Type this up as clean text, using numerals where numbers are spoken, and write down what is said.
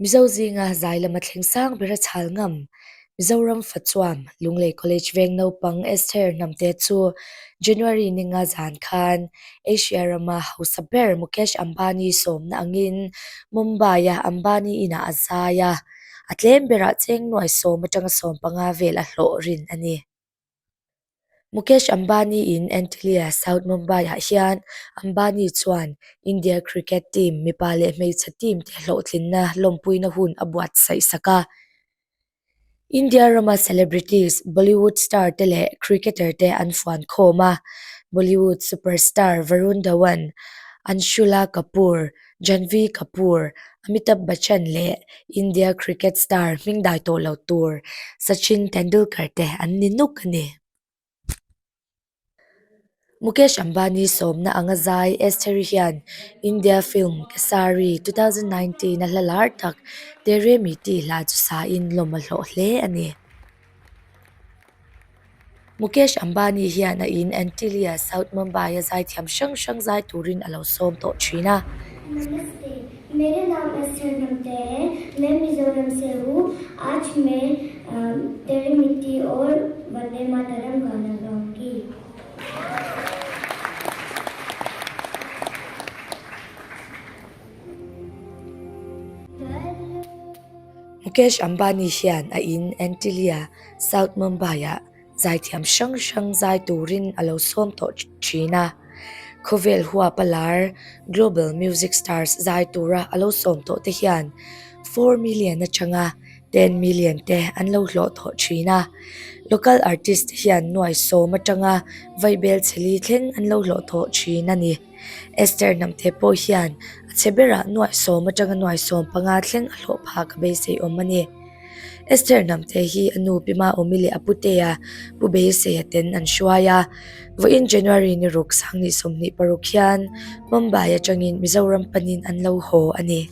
Mizo zinga zai lama thleng sang bera chhal ngam Mizoram Fachuam Lunglei College veng naupang Esther Hnamte chu January ninga zan khan Asia rama hausa ber Mukesh Ambani sawmna angin Mumbai-a Ambani inah a zai a, a tlem berah cheng nuai sawm atanga 15 vel a hlawh rin a ni. Mukesh Ambani in Antilia, South Mumbai-ah hian Ambani chuan India cricket team mipa leh hmeichhe team te hlawhtlinna lawmpuina hun a buatsaih sak a. India rama celebrities, Bollywood star te leh cricketer te an fuan khawm a. Bollywood superstar Varun Dhawan, Anshula Kapoor, Janhvi Kapoor, Amitabh Bachchan leh India cricket star hming dai tawh lo tur Sachin Tendulkar te an ni nuk a ni. Mukesh Ambani sawmna anga zai Estheri hian India film Kesari 2019 a hla lar tak Tere Miti hla chu sain lawm a hlawh hle a ni. Mukesh Ambani hian a in Antilia, South Mumbai a zaithiam hrang hrang zai turin a lo sawm tawh thin a. Namaste, mere naam Esther Hnamte hai, main Mizoram se hu, aaj main Tere Mitti aur Vande Mataram gaana gaungi. Mukesh Ambani hian a in Antilia, South Mumbai-ah zaithiam hrang hrang zai turin a lo sawm tawh thin a. Khawvel huapa lar Global Music Stars zai tura a lo sawm tawh te hian 4 million atanga 10 million te an lo hlawh tawh thin a. Local artist te hian nuai sawm atanga vaibel chheli thleng an lo hlawh tawh thin a ni. Esther Hnamte pawh hian a chhe berah nuai sawm atanga nuai 15 thleng a hlawh phak a beisei awm a ni. Esther Hnamte hi a nu Pima Awmi leh a putea Pu Beiseia ten an hruai a. Vawiin January ni ruk 2026 hian Mumbai atangin Mizoram panin an lo haw a ni.